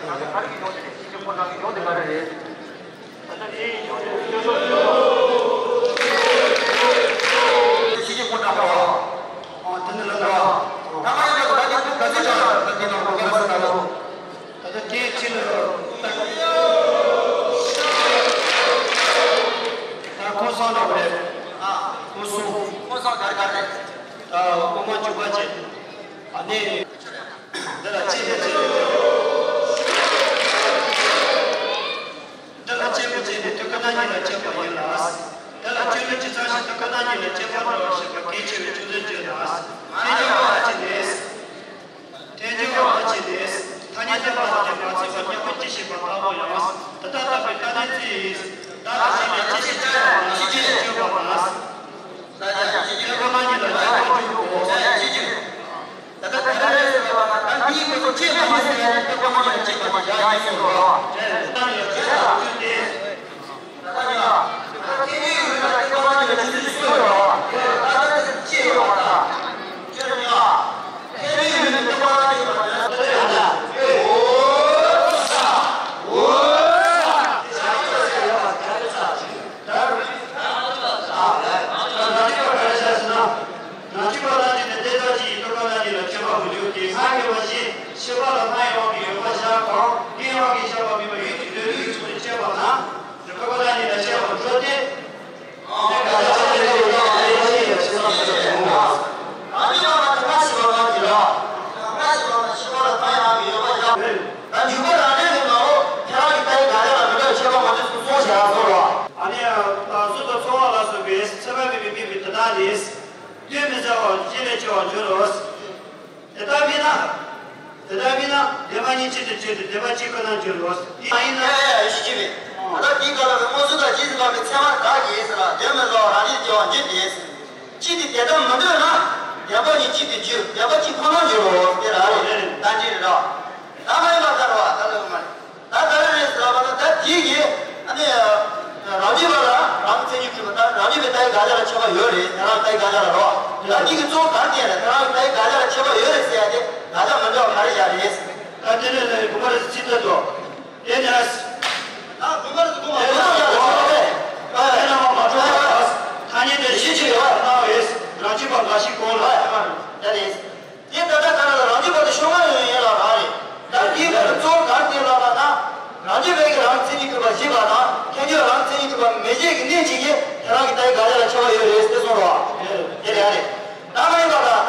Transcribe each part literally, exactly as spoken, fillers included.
ད་ལྟ་ག་རེ་གི་ཡོང་དེ་རེད། ཕྱི་རྒྱལ་སྐོར་གྲགས་པ། ཨོ་དེ་ནི་ལ་ད། ད་མ་ཡིན་ན་ད་ནི་ཁོ་ག་ཚོད་ཆགས་ད་དེ་ནང་གོ་མ་སོང་ད་ལོ། ད་ལྟ་དེའི་ཕྱི་ལ་ད་ཁོ་སང་འདྲ་བོ་རེད། ཨ་ཁོ་སང་ཁོ་སང་ག་རེ་ག་རེ། ད་དབུ་མ་འཇུག་པ་བྱེད། ཨ་ནི་འདི་ལ་ཅི་ཞིག་བྱེད། འདི་ལ་གཅེར་བུ་བྱས་ནས་དུས་ཀ་ན་གཉིས་ལ་གཅེས་པ་ཡིན་ལ། འདི་ལ་གཅེར་བུ་ཇི་ཙམ་ཞིག་དུས་ཀ་ན་གཉིས་ལ་གཅེས་པ་འགྲོ་བ་ཞེས་པ་གལ་ཆེ་བའི་ཆུ་ཚོད་བརྗོད་ལ། ཐལ་འགྱུར་བ་ཅི་ནས། ཐལ་འགྱུར་བ་ཅི་ནས། ཐ་སྙད་བསྟན་པ་ལ་དེ་མ་ཚིག་པ་སྙན་པོ་ཅི་ཞིག་པ་ལྟ་བུ་ཡང་། འདི་ལྟ་ལྟ་བུའི་ལྟ་གནས་རྩིས་ཡིན། ད་ལྟ་ཞིག་ལ་ཅི་ཞིག་བྱ་ཡང་ན་ཅི་ཞིག་བརྗོད་པ་ན། ད་ཡང་ཅི་ཞིག་དུས་ཀ་ན་གཉིས་ལ་གཅེས་པ་འཇུག་གོ། ད་ཡང་ཅི་ཞིག་ད་ལྟ་ག་རེ་རེད་ཟེར་བ་ན། ད་འདིའི་སྐོར་སོགས་ཅེས་མ་ཡིན་ཟེར་ཡ་ནི་དེ་ཀོ་མ་ཡིན་ཅེས་པ་དེ་ཡང་ཡིན་སོང་རོ། ད་ལྟ་ཡང་ཅེས་པ་བརྗོད་དེ། ད་ལྟ་ཡང་ད་ལྟ་ཡང་ཅེས་པ་ཡིན་ན་ཅི་ཞིག་སོང་རོ། ད་ལྟ་ཅེས་ཡོད་པ་དང་། ཅེས་ཡང་ད་ལྟ་ཡང་ཅེས་པ་ཡིན་ན་ཅི་ཞིག་སོང་རོ། ད་ལྟ་ཡང་ཅེས་པ་ཡིན་ན་ཅི་ཞིག་སོང་རོ། ད་རང་རྒྱུད་པ་རང་བཞིན་ནི་དེ་ལྟར་གྱི་ཡིན་དུས་ཀ་ན་གཉིས་ལ་གཅེས་པ་མི་འཇུག་སྟེ། སྔར་བརྗོད་པ་བཞིན་ཤེས་པ་ལ་སྣང་བའི་དབང་གིས་ཡོད་པར་བཞག་གམ། དེའི་དབང་གིས་བཞག་པ་མིན་པ་ཡུལ་གྱི་འདོད་ལུགས་ཀྱི་ཕྱོགས་ནས་དཔྱད་པ་ན། དུས་ཀ་ན་གཉིས་ལ་གཅེས་པར་འགྲོ་སྟེ། རང་རྒྱུད་པ་རང་བཞིན་ནི་དེ་ལྟར་གྱི་ཡིན་དུས་ཀ་ན་གཉིས་ལ་གཅེས་པ་མི་འཇུག་སྟེ། སྔར་བརྗོད་པ་བཞིན་ཤེས་པ་ལ་སྣང་བའི་དབང་གིས་ཡོད་པར་བཞག་ད་འཇུག་པ་རང་རྒྱུད་ནི་ནའོ། ཁྱེད་རང་གི་ལྟ་བའི་དགག་བྱ་ལ་མི་འདྲ་བའི་ཁྱད་པར་མ་བྱུང་གསུངས་སོང་ཞེས་གསུངས་རོ། ཨ་ནི་ད་གཟུགས་དང་ཚོར་བ་ལ་སོགས་པའི་ཚད་མ་མེད་པའི་དམིགས་པའི་དོན་དག་ནི། གཏན་མི་ཟ་བར་གཅིག་ལས་ཆེ་བར་འགྱུར་རོ། དེ་ལྟར་མིན་ན། དེ་ལྟར་མིན་ན་བདེན་པ་གཉིས་གཅིག་ཏུ་གྱུར་ཏེ་བདེན་པ་གཅིག་ཁོ་ན་འགྱུར་རོ། དེ་མ་ཡིན་ན། ཡ་ཡ་ཡ་ཡ་ཞིག་གཅིག་མིན། ད་ལྟ་དེའི་སྐབས་ལ་མངོན་སུམ་དང་རྗེས་སུ་དཔག་པའི་ཚད་མ་དགག་གི་ཟེར་ལ་གཏན་མི་ཟ་བར་རང་རྒྱུད་སྐྱེ་བར་འགྱུར་ཏེ། གཅིག་དེ་དེ་ལྟར་མི་འདོད་ན། བདེན་པ་གཉིས་གཅིག་ཏུ་གྱུར། བདེན་པ་གཅིག་ཁོ་ན་འགྱུར་རོ། དེ་རང་རེད། རྟེན་འབྲེལ་རེད་ར། ད་མ་ཡིན་པ་ལྟར་བ་ད་ལོ་མ་རེད། ད་ག་རེ་རེད་ཟེར་བ་ན། ད་དེ་གིས་ཨ་ནི་རང་རྒྱུད་པ་ལ་རང་གི་མཚན་ཉིད་གྲུབ་པ་ལྟར་རང་རྒྱུད་པའི་ལྟ་བའི་དགག་བྱ་ལ་ཁྱད་པར་ཡོད་རེད། དེ་རང་ལྟ་བའི་དགག་བྱ་ལ་རོ། ད་དེ་གི་གཙོ་བོ་གང་བསྟན་ན་དེ་རང་གི་ལྟ་བའི་དགག་བྱ་ལ་ཁྱད་པར་ཡོད་རེད་ཟེར་ཡ་དེ་དགག་བྱ་མི་འདྲ་བ་ག་རེ་བཞག་རེད། ད་དེ་ནས་ལས་གོ་མ་རེད་ཚིག་ལྟར་དུ། དེ་ནས། ད་གོ་མ་རེད་གོ་མ་རེད་ཁོ་ན་ཡང་ལ་ཁྱད་པར་མེད། དེ་ན་མ་མ་གྲུབ་པ་ཐ་སྙད་དེ་ཤེས་ཀྱི་ཡོད་སྣང་བས་རང་རྒྱུད་པ་འགའ་ཞིག་གོང་ལ་ཁྱད་པར་རེད། དེ་ལྟར་ད་ག་རང་ལ་རང་རྒྱུད་པ་དེ་ཤོག་ལྔ་ཡོད་ཡིན་ལ་རང་རེད། ད་དེའི་བར་གཙོ་བོ་གང་དེ་ལ་ལ་ན། རང་རྒྱུད་པའི་གི་རང་མཚན་ཉིད་གྲུབ་པ་བཞི་པ་དང་ཁྱད་ཆོས་རང་མཚན་ཉིད་གྲུབ་ མེ་ལྕེ་གི་གནད་གཅིག་གིས་དེ་རང་གི་ལྟ་བའི་དགག་བྱ་ལ་ཁྱད་པར་ཡོད་རེད་ཟེར་གསུངས་རོགས། དེ་རེད་ཨ་རེད། ད་མ་ཡིན་པ་ལ་ད།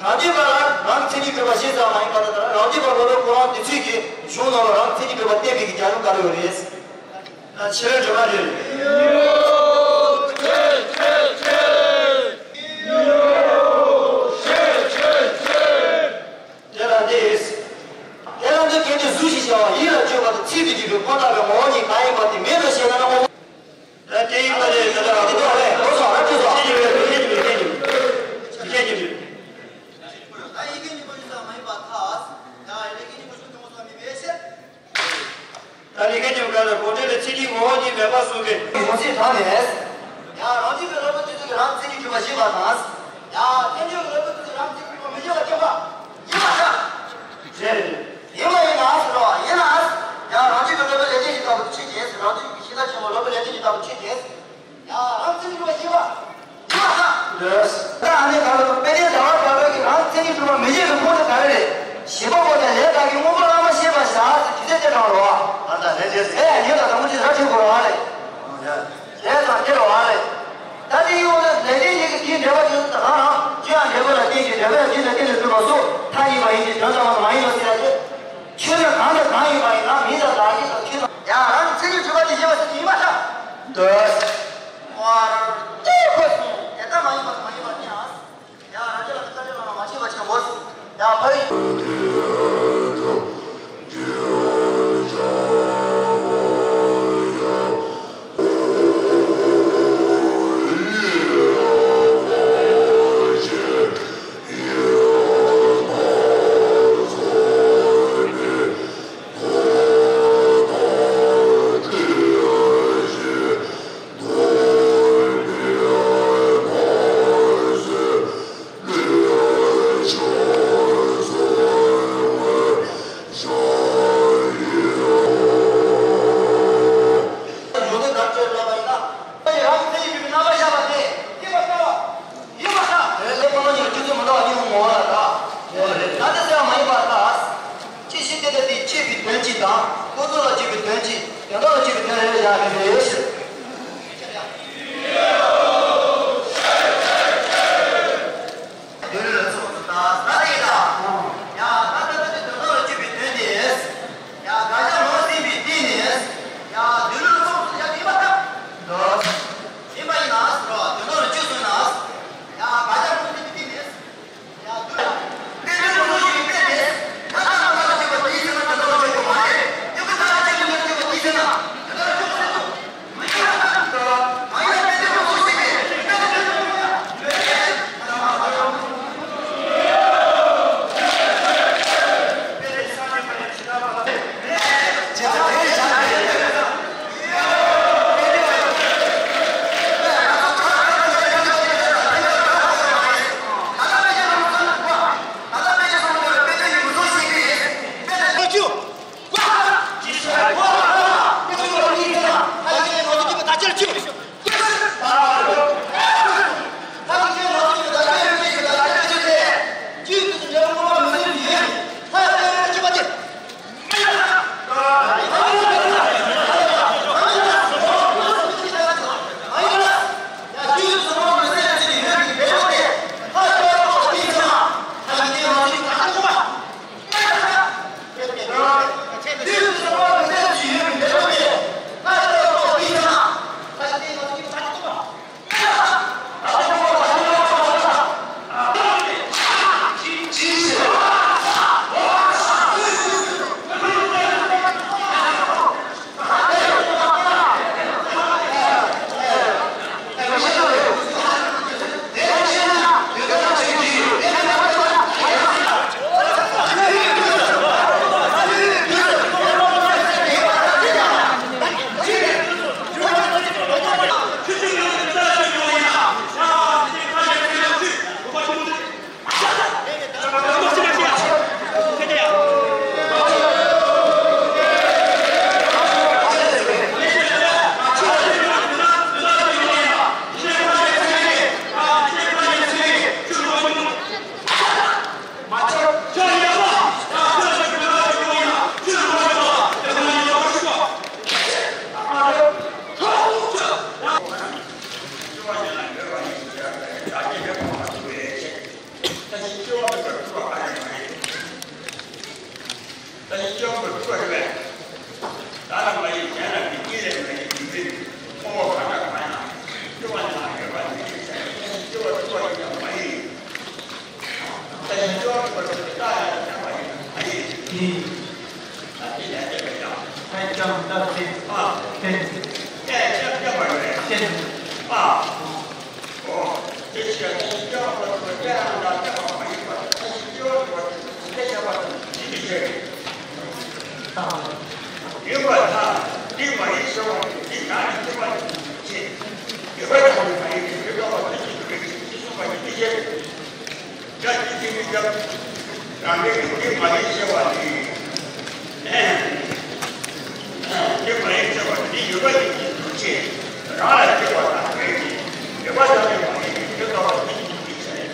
རང་རྒྱུད་པ་ལ་རང་གི་མཚན་ཉིད་གྲུབ་པ་ཞེས་ཟེར་བ་མ་ཡིན་པ་ལ་ད་རང་རྒྱུད་པ་ལོ་ལོ་ཁོ་རང་དེ་ཚུལ་གྱི་གཞུང་ནང་ལ་རང་གི་མཚན་ཉིད་གྲུབ་པ་བསྟན་པའི་གི་རྒྱ་གཞུང་ག་རེ་ཡོད་རེད། ད་ཕྱི་རོལ་སྒྲོན་མ་རེད། དེ་ལ་འདི། དེ་ལ་འདི་སྐད་ཅིག་གཟུགས་ཤིག་བྱ་བ་ཡིད་ལ་བཅོས་པ་དང་ཚིག་ཏུ་བརྗོད་པའི་ཀུན་བརྟགས་པའི་ངོ་བོ་ཉིད་གང་ཡིན་པ་དེ་མེད་དོ་ཞེ་ན་ངོ་བོ། ད་དེ་ཡིན་པ་རེད་ད་ལྟ་རང་ཁོ་ཚོ་རང་ཁྱོད་ཚོ་ཁྱེད་ཀྱི་མེད་ཁྱེད་ཀྱི་མེད་ཁྱེད་ཀྱི་མེད་ཁྱེད་ཀྱི་མེད། ད་ཡི་གེ་གཉིས་པོ་ཡིན་ཙང་མ་ཡིན་པ་ཐལ། ཡ་ཡི་གེ་གཉིས་པོ་ཞིག་ཐོན་སོང་མི་མེད་ཕྱིར། ད་ལི་ཁ་ཉིམ་ག་ལ་གོ་ཏྲེ་ལ་ཚིག་གི་ངོ་བོ་ཉིད་མེད་པ་གསུངས་པས། ཡོང་སྲིད་དྲང་ནས། ཡང་རང་རྒྱུད་པའི་ལོ་པོ་དེ་ཚོ་གི་རང་མཚན་ཉིད་གྲུབ་པ་ཞིག་པ་དང་། ཡང་ཐལ་འགྱུར་གྱི་ལོ་པོ་དེ་ཚོ་རང་མཚན་ཉིད་གྲུབ་པ་མི་འགྱུར་བ་ཐལ་བ། ཡིན་པ་ཤ། རེད། ཡིན་པ་ཡིན་ན་ཟེར་བ་ཡིན་ན། ཡང་རང་རྒྱུད་པའི་ལོ་པོ་ལས་ཅན་ཞིག་ལྟ་བུ་ཆོས་ཅན་ཟེར་རང་རྒྱུད་ཀྱི་ཤེས་ལ་ཆེན་པོ་ལོ་པོ་ལས་ཅན་ཞིག་ལྟ་བུ་ཆོས་ཅན། ཡང་རང་མཚན་ཉིད་གྲུབ་པ་ཞིག་པ། ད་ཨ་ནི་ག་ལ་དཔེ་དེ་ཟླ་བ་གྲགས་པའི་གི་རང་མཚན་ཉིད་གྲུབ་པ་མི་བཞེད་པའི་ཁོངས་སུ་ག་རེ་རེད། བཞི་པ་པོ་དེ་ལས་དག་གི་དངོས་པོ་བླ་མ་ཤེས་པར་བྱ་ཟེར་དུས་ཚོད་དེ་དྲངས་རོགས། ཨ་ད་ལས་དེ་ཟེར། ཨེ་ཉོན་དང་དང་པོ་ཅི་ར་ཁྲིད་དགོས་རོགས་རེད། ལས་དང་དེ་རོགས་རེད། ད་དེ་ཡོང་ན་ལས་དེ་ཉིད་ཀྱི་དེའི་འབྲེལ་བ་དེ་ཚོ་དང་རང་རང་ཅི་ཡང་འབྲེལ་བ་ལ་བརྟེན་ཅིང་འབྲེལ་བ་ཡང་དེ་ལ་བརྟེན་ནས་གྲུབ་པ་སོགས་མཐའ་ཡས་པ་ཡིན་ཏེ་དོན་ཙམ་པ་མ་ཡིན་ནོ་ཟེར་ཡ་དེ། ཆོས་ནི་གང་དང་གང་ཡིན་པ་ཡིན་ན་མིང་དང་བདག་ཉིད་དང་ཆོས་དང་། ཡང་རང་ཚེ་ཉིད་གྲུབ་པ་དེ་ཤེས་པ་ཟེར་གྱི་ཡིན་པ་འདྲ། འདོད། ཨོ། ཏེ་ཁོ་སོང་དེ་ལྟ་མ་ཡིན་པ་མ་ཡིན་པ་ནི་ཨ། ཡང་རང་རྒྱུད་ལ་ཀུན་རྫོབ་ལ་མ་ཤེས་པ་ཆེན་པོ། ཡང་ཕ་རི། ཡོད་དོ་ག་བཅོས་ལབ་པ་ཡིན་ན། ཡང་ཚེ་ཡི་རིགས་རྣམ་པར་ཤར་བ་སྟེ། ཡིན་པར་ཐལ། ཡིན་པར་ཐལ། དེ་ལས་ཁོ་ན་ཉིད་ཀྱི་སྤྱི་གཙུག་མི་འདའ་བ་གཉིས་པོ་ངོ་བོ་ལ་ཐལ། ད་དེ་ཟེར་བ་མ་ཡིན་པར་ཐལ། ཅི་ཞིག་དེ་ལྟ་སྟེ་སྐྱེས་པའི་དོན་གཅིག་དང་ཀུན་རྫོབ་ལ་སྐྱེས་པའི་དོན་གཅིག་དོན་དམ་ལ་སྐྱེས་པའི་དོན་རེ་བཞག་པའི་རེ་ཞིག་དོན་རེ་ལ་སོགས་སུ་དང་ས་རེ་དང་། ཡང་ད་ལྟ་ལྟ་དེ་དོན་དམ་ལ་སྐྱེས་པའི་དོན་དེ། ཡང་དགག་བྱ་ངོས་ཟིན་པའི་སྟེང་ནས། ཡང་དོན་ལུགས་ལ་སོགས་སུ་ཡང་ཡིན་པར་ཐལ། ཡིན་པ་ཡིན་ན་ཟེར་བ་དོན་དམ་ལ་སྐྱེས་སོང་ན། ཡང་དགག་བྱ་ངོས་ཟིན་པའི་སྟེང་ནས། ཡང་དོན་ལ། དེ་ལུགས་ལ་སོགས་ཡིན་པའི་སྟེང་ནས། ད་ལྟ་ལྟ་ལ་སྐྱེས་པ་དེའི་ཚེ་ན་དོན་དམ་ལ་སྐྱེས་པ་མ་རེད། ཡང་ད་ལྟ་སྐྱེས་པ་ལ་སྐྱེས་པ་དེའི་ཚེ་ན་དོན་དམ་ལ་སྐྱེས་པ་ཟེར་དུ། ལྕམ་སྟག་ཅན། ཨ། ཅན། ཅན། ཅན། ཅན་པ་རེད། ཅན། ཨ། ཨོ། དེ་བྱས་ཏེ་ཅན་པ་དང་ཅན་ལ་སྐྱབས་པ་མ་ཡིན་པར་མཐའ་བཞི་སྐྱེ་བ་དགུ་པ་དེ་ཚུལ་ཁྲིམས་བཅས་པ་དང་ནི་མི་འབྱེད། ཡོད་པར་ཐལ། འདི་མ་ཡིན་ཟེར་བ་ནི་འདི་ནང་ནས་སྐྱེ་བ་ནི་མི་འབྱེད། ཡོད་པར་ཐལ་ནི་མ་ཡིན་ཏེ། ཡོད་པ་བ་ནི་ཅི་འདུག་གི་ཅེས་གསུངས་པ་ནི་མི་འབྱེད། ཡང་ཅི་ཞིག་ནི་སྐྱབས། རང་གི་ཡུལ་འདི་མ་ཡིན་ཞེས་པ་ནི། འདི་མ་ཡིན་ཞེས་པ་ནི་ཡོད་པ་ཉིད་ཀྱི་འདུ་བྱེད་རང་ལ་སྐྱེ་བ་དང་འབྲེལ་ཏེ། ཡོད་པ་ཐལ་ནི་མ་ཡིན་ཏེ། ཡོད་པ་བ་ནི་ཅི་འདུག་གི་ཅེས།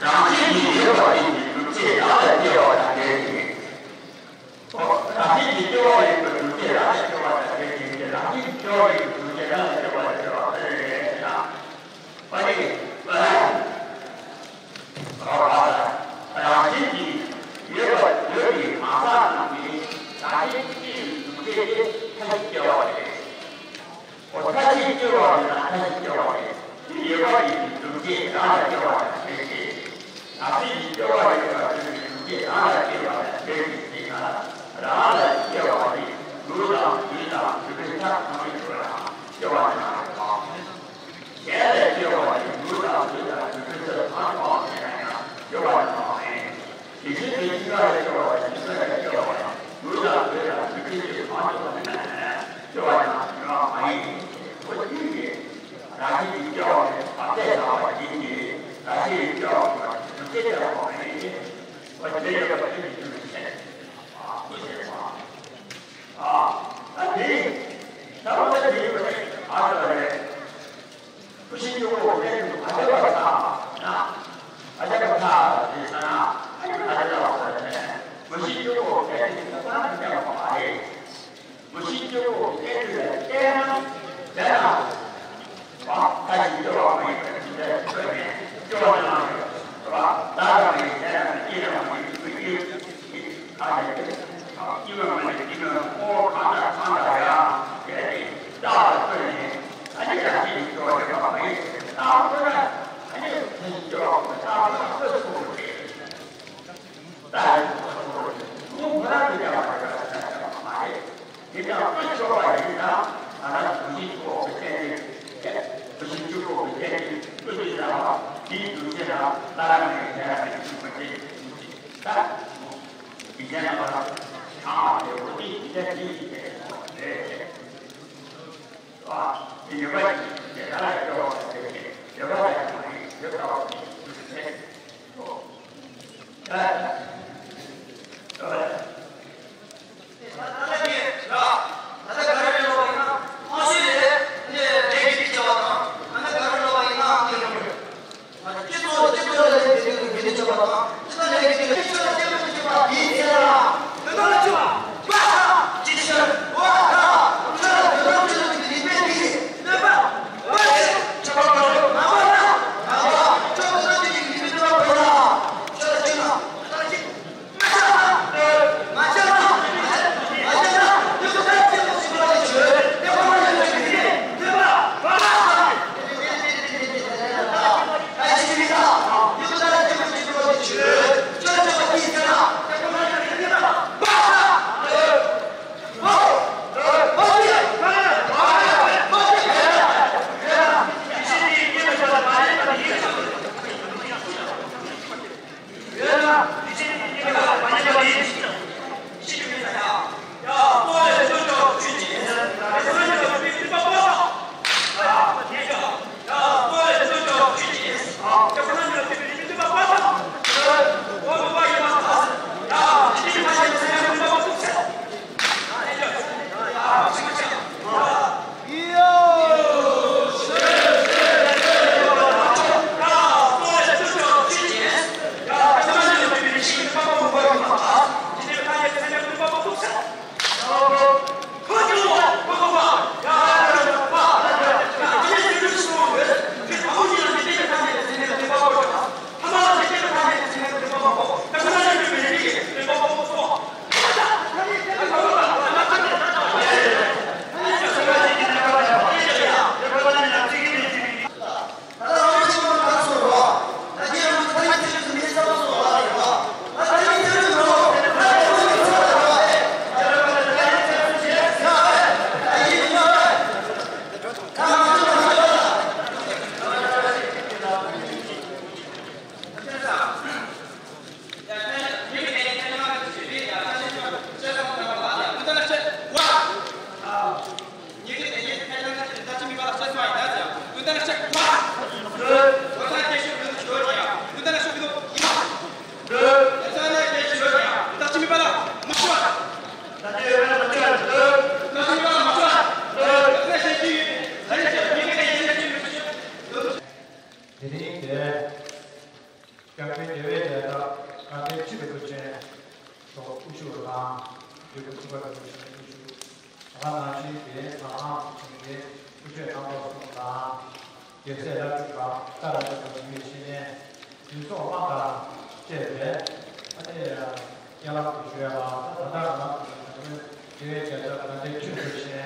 རང་བཞིན་གྱིས་ཡོད་པ་ཡིན་པའི་སྒྲུབ་བྱེད་རང་ལ་སྐྱེ་བ་དང་འབྲེལ་ཏེ། རང་བཞིན་གྱིས་སྐྱེ་བ་ཡིན་པའི་སྒྲུབ་བྱེད་རང་ལ་སྐྱེ་བ་དང་འབྲེལ་ཏེ། རང་བཞིན་གྱིས་སྐྱེ་བ་ཡིན་པའི་སྒྲུབ་བྱེད་རང་ལ་སྐྱེ་བ་དང་འབྲེལ་བ་དེ་རེད་ཟེར་ན། པ་ནི། རང་བཞིན་གྱིས་ཡོད་པ་ཡོད་པའི་གང་ཟག་རྣམས་ནི་རང་བཞིན་གྱིས་སྐྱེ་བའི་སྒྲུབ་བྱེད་ཀྱི་མཐའ་བཞི་སྐྱེ་བ་རེད། འོ། མཐའ་བཞི་སྐྱེ་བ་ཡིན་ན་མཐའ་བཞི་སྐྱེ་བ་རེད། དེ་ཡོད་པ་ཡིན་པའི་སྒྲུབ་བྱེད་རང་ལ་སྐྱེ་བ་དང་འབྲེལ་ཏེ། མཐའ་བཞི་སྐྱེ་བ་ཡོད་པར་འདོད་པའི་སྒྲུབ་བྱེད་རང་ལ་སྐྱེ་བ་དང་འབྲེལ་ཏེ་ཟེར་ན། རང་ལ་སྐྱེ་བ་ནི་ལུགས་དང་དུས་དང་སྒྲུབ་པའི་ཐབས་ཚང་བའི་རྒྱུ་ལ་སྐྱེ་བ་ནི་མ་རེད་པ། གཞན་ལ་སྐྱེ་བ་ནི་ལུགས་དང་དུས་དང་སྒྲུབ་པའི་ཐབས་ཚང་བ་ཡིན་ན་ཡང་སྐྱེ་བ་ནི་མ་རེད། དེ་བཞིན་དུ་སྙིང་ག་ལ་སྐྱེ་བ་དང་སྙིང་ག་ལ་སྐྱེ་བ་ཡང་ལུས་དང་ལུས་དང་ལུས་ཀྱི་ཆོས་མང་ཆེ་བ་ནི་སྐྱེ་བ་དང་མྱོང་བ་མ་ཡིན། འོ་དེ་ནི་རང་བཞིན་གྱིས་སྐྱེ་བ་ནི་བར་ཆད་བྱ་བ་ཡིན་ཏེ། རང་བཞིན་གྱིས་སྐྱེ་བ་ནི་སྒྲུབ་བྱེད་བྱ་བ་མ་ཡིན་ཏེ། འོ་དེ་ཡོད་པ་ཅི་ནས་ཅི་ནས་བཤད་པ་ཞེས་པ། ཨ་ད་དེ་ད་བ་ད་དེ་ཡོད་པ་ནི་ཨ་ད་རེད། བུ་ཤིང་གཅིག་པོ་གཏན་དུ་མ་སྐྱེ་བར་ཐལ་ན། མ་སྐྱེ་བར་ཐལ་ཞེས་ཟེར་ན། ཨ་ནི་ག་རེ་ལབ་པ་རེད། བུ་ཤིང་གཅིག་པོ་གཏན་དུ་མ་སྐྱེ་བ་མ་རེད། བུ་ཤིང་གཅིག་པོ་གཏན་དུ་ལ་བརྟེན་ན་བྱས་ན། བ་ད་ཞིག་སྐྱེ་བ་མ་ཡིན་པར་ཇི་ལྟར་འཕྲོད་ནས་སྐྱེ་བ་ནི་མ་ཡིན་པ། ད་ལ་མ་ཡིན་བྱས་ན་སྐྱེ་ན་མ་ཡིན་པའི་སྐྱེ། ཨ་ནི་སྐྱེ་བ་མ་ཡིན་སྐྱེ་ན་ཁོ་གང་དང་གང་དང་ཡང་གལ་ཏེ་རྟག་པར་འཕྲོད་ནས། ཨ་ནི་ཡང་ཅིག་སྐྱོ་བ་ཡོད་པ་མ་ཡིན། ད་ཁོ་ན་ཨ་ནི་ཅིག་སྐྱོ་བ་ད་ཁོ་ན་ཁོ་སུ་ཁོ་རེད། ད་ཁོ་ཁོ་རང་དུ་ཡང་མ་ཡོད་པ་ཡང་མ་རེད། དེ་ཀྱང་ཁོ་ཆོག་པ་ཡིན་ན་ང་རང་བུ་ཤིང་གཅིག་པོ་གི་སྟེང་ནས། བུ་ཤིང་གཅིག་པོ་གི་སྟེང་ནས་ཁོ་ཚོས་ལ་བ་དེའི་འདུ་ཤེས་ལ་ད་རང་ནས་ཡང་ཡང་ནས་ཁོ་ཚོས་ད་དེ་ཀྱང་ང་རང་ཚང་མ་དེ་འོ་དེ་དེ་དེ་དེ་རེད། ཡོད་པ་ཡིན་ཏེ། ད་ལ་ཡོད་པ་ཡིན་ཏེ། ཡོད་པ་ཡིན་ཏེ། ཡོད་པ་ཡིན་ཏེ། དགེ་བའི་རྒྱལ་ཚབ་དགའ་ལྡན་ཁྲི་རིན་པོ་ཆེ་མཆོག་དབུ་བཞུགས་དང་། འདུས་པ་ཁྲི་པ་རིན་པོ་ཆེ་དབུ་བཞུགས། ད་ག་ནང་བཞིན་གྱི་ད་ཐང་ཆེན་གྱི་སྐུ་ཆོས་རྣམ་པ་གསུམ་དང་། རྒྱལ་སྲས་ལྷ་སྒྲུབ་པ་ཏཱ་ལ་ཡ་དང་འདུས་པའི་བཤེས་གཉེན་འདུས་ཚོགས་དམངས་དང་བཅས་པས་ཨ་ནི་སྙན་ལམ་དུ་ཞུ་ཡ་ལ། ད་ད་ལྟ་ང་རང་ཚོ་དགེ་བའི་རྒྱལ་ཚབ་དགའ་ལྡན་ཁྲི་རིན་པོ་ཆེ་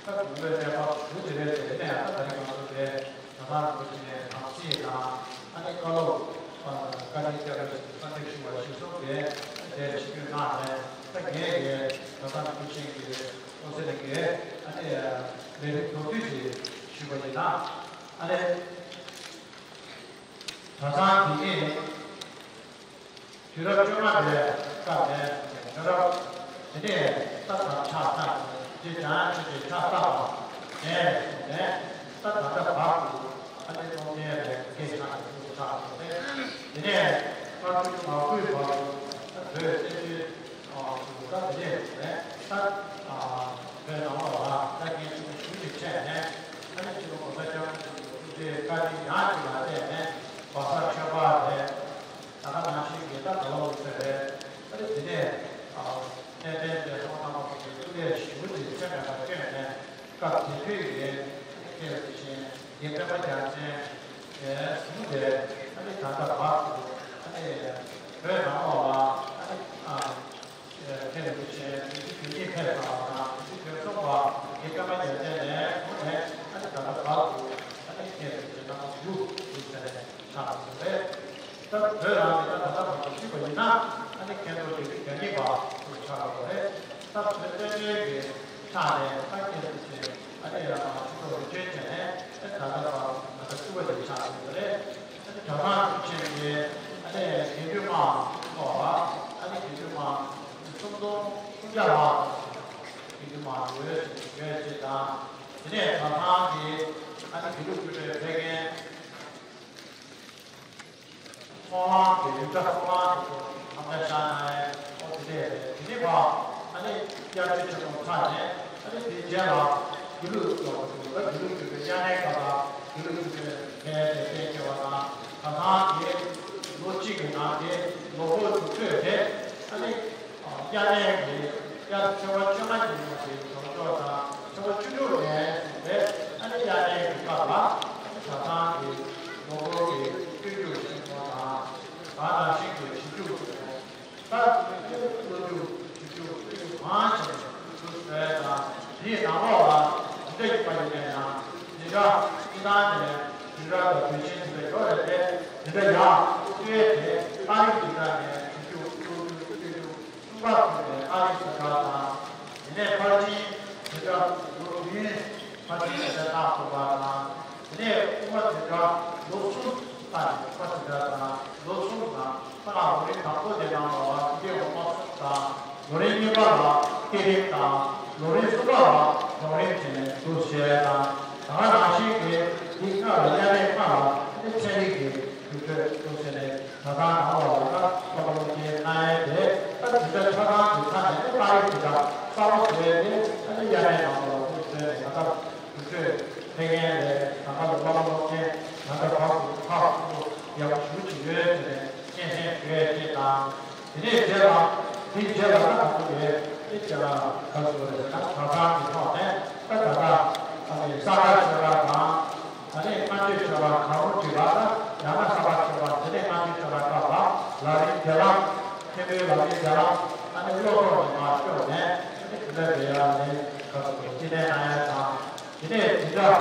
ད་དགུང་ལོའི་གནས་སྐབས་ཞུ་དེ་རེད་དེ། ནས་ད་ད་རེས་ང་ཚོ་དེ་ད་ལྟ་རིན་པོ་ཆེ་དམ་ཚིག་དང་ཨ་ནི་བཀའ་སློབ་བཀའ་དྲིན་སྐྱབས་རྗེ་གསང་བདེ་ཞུ་བ་གཞིར་བཟུང་གིས་དེ་ཆིབས་བསྒྱུར་གནང་ནས། ད་ངས་ཀྱི་ད་ལྟ་རིན་པོ་ཆེ་གི་ཨོ་སེ་ནས་ཀྱི་ཨ་ནི་ལས་རིམ་མདོར་བསྡུས་ཅིག་ཞུས་པ་ཡིན་ན། ཨ་ནི་གྲྭ་ཚང་འདི་ཉིད་དུས་རབས་བཅོ་ལྔ་པའི་སྐབས་ནས་ཡོངས་གྲགས། དེ་ནས་ད་ལྟ་བར་དུ་ཆགས་བསགས་ཀྱི་རྗེ་འཇམ་དབྱངས་ཆོས་རྗེ་ཕྱག་བཏབ་པ་ནས་བཟུང་ནས། ད་ད་ལྟ་བར་དུ་ཨ་ནི་སློབ་གཉེར་ལས་འགན་ཆགས་ནས་ཆགས་ཡོད་རེད། དེ་ནས་སྔ་དྲོ་མ་དགོས་པར་བོད་བཙན་བྱོལ་དུ་ད་དེ་ནས་ད་བོད་ནང་ལོགས་ལ་ད་རྒན་ཆེན་པོ་ཞུ་ཅིག་ཆད་ནས། ཨ་ནི་ཆེན་པོ་གོང་ས་སྐྱབས་མགོན་ཆེན་པོ་ཐུགས་རྗེ་བཀའ་དྲིན་ཡང་ཅིག་ལ་བརྟེན་ནས་བར་ས་ཆོས་པ་རེད། ད་ག་ནང་བཞིན་གྱི་ད་ད་ལོ་ཚོད་རེད། ཨ་ནི་དེ་ནས་ཨ་གནས་བརྟན་བདེ་སྲུང་ཐང་པ་ཚོ་གི་ཐུགས་རེ་ཞུ་ཅིག་ཆད་མེད་པར་བསྐྱོན་ནས། སྐབས་དེ་དུས་ཀྱི་མཁན་རིན་པོ་ཆེ་རྒན་པད་མ་རྒྱལ་མཚན་ནས་བཟུང་སྟེ། ཨ་ནི་ད་ལྟ་བར་དུ་ཨ་ནི་བོད་ནང་ལོགས་ལ་ཨ་ནི་ཨ་མཁན་རིན་པོ་ཆེ་དུས་ཚོད་དུས་ཡུན་ཕེབས་གནང་བ་དང་། དུས་ཚོད་ཐུན་མོང་བ་རྒན་པད་མ་རྒྱལ་མཚན་ནས་བཟུང་ནས། ཨ་ནི་ད་ལྟ་བར་དུ་ཨ་ནི་མཁན་རིན་པོ་ཆེ་རྣམ་པ་བཞུགས་ཡོད་ཟེར་ནས་ཆགས་ཡོད་རེད། ད་བོད་རང་གི་ད་ད་ལྟ་བར་དུ་ཞུས་པ་ཡིན་ན། ཨ་ནི་མཁན་རྡོར་དགེ་ལྡན་གྱ་གཉིས་པ་དུ་ཆགས་ཡོད་རེད། ད་བོད་བཙན་བྱོལ་གྱི་ཆ་ནས་ད་མཁན་རིན་པོ་ཆེ་ཨ་ནི་ཡང་ཕྱི་ལོགས་རི་ཁྲོད་བྱས་ནས། ཨ་ནི་ད་ལྟ་བར་ང་ཚོ་བཅུ་པ་དེ་ཆགས་ཡོད་རེད། ཨ་ནི་གྲྭ་ཚང་ཆེན་གྱི་ཨ་ནི་དགེ་འདུན་དམངས་ཐོག་ལ། ཨ་ནི་དགེ་འདུན་དམངས་སུམ་སྟོང་སུམ་བརྒྱ་ལྷག་དགེ་འདུན་དམངས་ཡོད་ཡོད་ཅེས་དང་། དེ་ནས་གྲྭ་ཚང་གི་ཨ་ནི་དགེ་ལུགས་སྐུ་ཕྲེང་ཕེབས་མཁན། ཚོགས་ལམ་གྱི་ཡིག་ཆ་ཚོགས་ལམ་གྱི་ཐོག་ནས་ཕར་བཞག་ན་ཡང་ཨོ་དེ་འདྲས་རེད། དེ་ནས་ཕར་ཨ་ནི་དབྱར་ཆོས་ཆེན་མོ་ཚར་ནས། ཨ་ནི་དེའི་རྗེས་ལ་དགེ་ལུགས་སློབ་ཕྲུག་ད་དགེ་ལུགས་སློབ་ཕྲུག་དབྱར་གནས་སྐབས་ལ་དགེ་ལུགས་སློབ་ཕྲུག་ཕེབས་ཏེ་གཏན་འཁེལ་བ་དང་། གྲྭ་ཚང་དེ་ལོ་གཅིག་གི་ནང་དེ་ལོ་འཁོར་དུ་ཚོད་དེ། ཨ་ནི་དབྱར་གནས་ཀྱི་དབྱར་ཚེས་པ་བཅོ་ལྔ་ཉིན་མོ་དེ་གྲོགས་མཆོག་དང་། ཚེས་པ་བཅུ་དྲུག་ནས་བཟུང་སྟེ་ཨ་ནི་དབྱར་གནས་ཀྱི་སྐབས་ལ་ཨ་ནི་གྲྭ་ཚང་གི་ལོ་འཁོར་གྱི་སྤྱོད་འཇུག་ཆེན་མོ་དང་། ད་ག་ནང་བཞིན་གྱི་ཞིབ་འཇུག་ཆེན་མོ། ད་སློབ་འཇུག་ཞིབ་འཇུག་སྤྱོད་འཇུག་གང་བྱས་ནས་འདུག་ཟེར་དང་། དེའི་ནང་ལོགས་ལ་འདི་འདྲ་ཡིན་པ་ཡིན་ན་ཡང་། འཛིན་གྲྭ་སྤྱི་བཏང་ནས་འཛིན་གྲྭ་དང་དུས་ཆེན་འདི་འདྲ་ཡོད་རེད་དེ། འཛིན་གྲྭ་ཡང་ལྟོས་དེ་ཏཱ་ལའི་འཛིན་གྲྭ་ནས་ཞིབ་འཇུག་སློབ་འཇུག་སྤྱོད་འཇུག་གསུམ་ཀ་ཐོན་པའི་ཨ་རིའི་བཟོ་གྲྭ་དང་། དེ་ནས་ཕར་ཕྱིན་བྱེད་སྒྲ་ལོ་བདུན། ཕར་ཕྱིན་བྱེད་སྒྲ་ཏག་ཏག་པ་དང་། དེ་ནས་དབུ་མ་བྱེད་སྒྲ་ལོ་གསུམ་ལྟ་ནས། དབུ་མ་བྱེད་སྒྲ་དང་ལོ་གསུམ་དང་། ད་ལོ་རིམ་དང་པོ་དེ་ནང་ལ་བ་དེ་འོག་མ་གསུམ་དང་། ལོ་རིམ་གཉིས་པ་ལ་བསྐྱེད་རིམ་དང་། ལོ་རིམ་གསུམ་པ་ལ་སྦྱོང་རིམ་བྱས་ནས་འདུག་ཟེར་དང་། ད་ག་ནང་བཞིན་གྱི་འདི་སྔ་ལ་དབྱར་གནས་སྔ་ལ་ཨ་ནི་ཚན་རིག་གི་དུས་ཚོད་འདུག་ཟེར་ནས། གྲྭ་ཚང་ནང་ལ་ཡང་ན་སློབ་སློབ་ཆེན་གནང་ཡས་དེ། ད་དུས་ཚོད་ཆ་ཚང་གི་ཆ་ནས་ཏཱ་ལའི་དུས་ཚོད་གསར་པ་བཟོས་ཏེ། ཨ་ནི་དབྱར་གནས་ནང་ལ་འདུག་ཟེར་ནས། ང་ཚོ་དུས་ཚོད་ཕེབས་མཁན་ལས་ད་ག་ལ་སློབ་སློབ་ཆེན་ང་ཚོ་གང་དུ་ཁག་ཁུར་ཡག་པོ་ཞེ་པོ་ཅིག་ཡོད་ཟེར་ནས་སྙན་སེང་ཞུ་ཡས་ཅིག་དང་། དེ་ནས་རྗེས་ལ་དེའི་རྗེས་ལ་ད་ང་ཚོ་གི་ཨེ་ཅེ་ལ་ག་ཚོད་རེད་ཟེར་ན། གྲྭ་ཚང་གི་ཐོག་ནས་ད་ད་ལྟ་ཨ་ནི་ས་ག་ཆོས་གྲྭ་དང་། ཨ་ནི་སྔ་ཆོས་ཆོས་གྲྭ་གང་རུང་ཅིག་ལ། ད་ཡང་ན་ས་ག་ཆོས་གྲྭ། དེ་ནས་སྔ་ཆོས་ཆོས་གྲྭ་སྐབས་ལ་ལམ་རིམ་བརྒྱད་ལམ། མཁན་པོའི་ལམ་རིམ་བརྒྱད་ལམ། ཨ་ནི་བློ་ཐོག་ནས་མར་སྐྱོར་ནས། ཨ་ནི་དེ་འདྲ་རེད་ཡ་ནས་ག་ཚོད་རེད། དེ་ནས་གནང་ཡ་དང་། དེ་ནས་འཛིན་གྲྭ་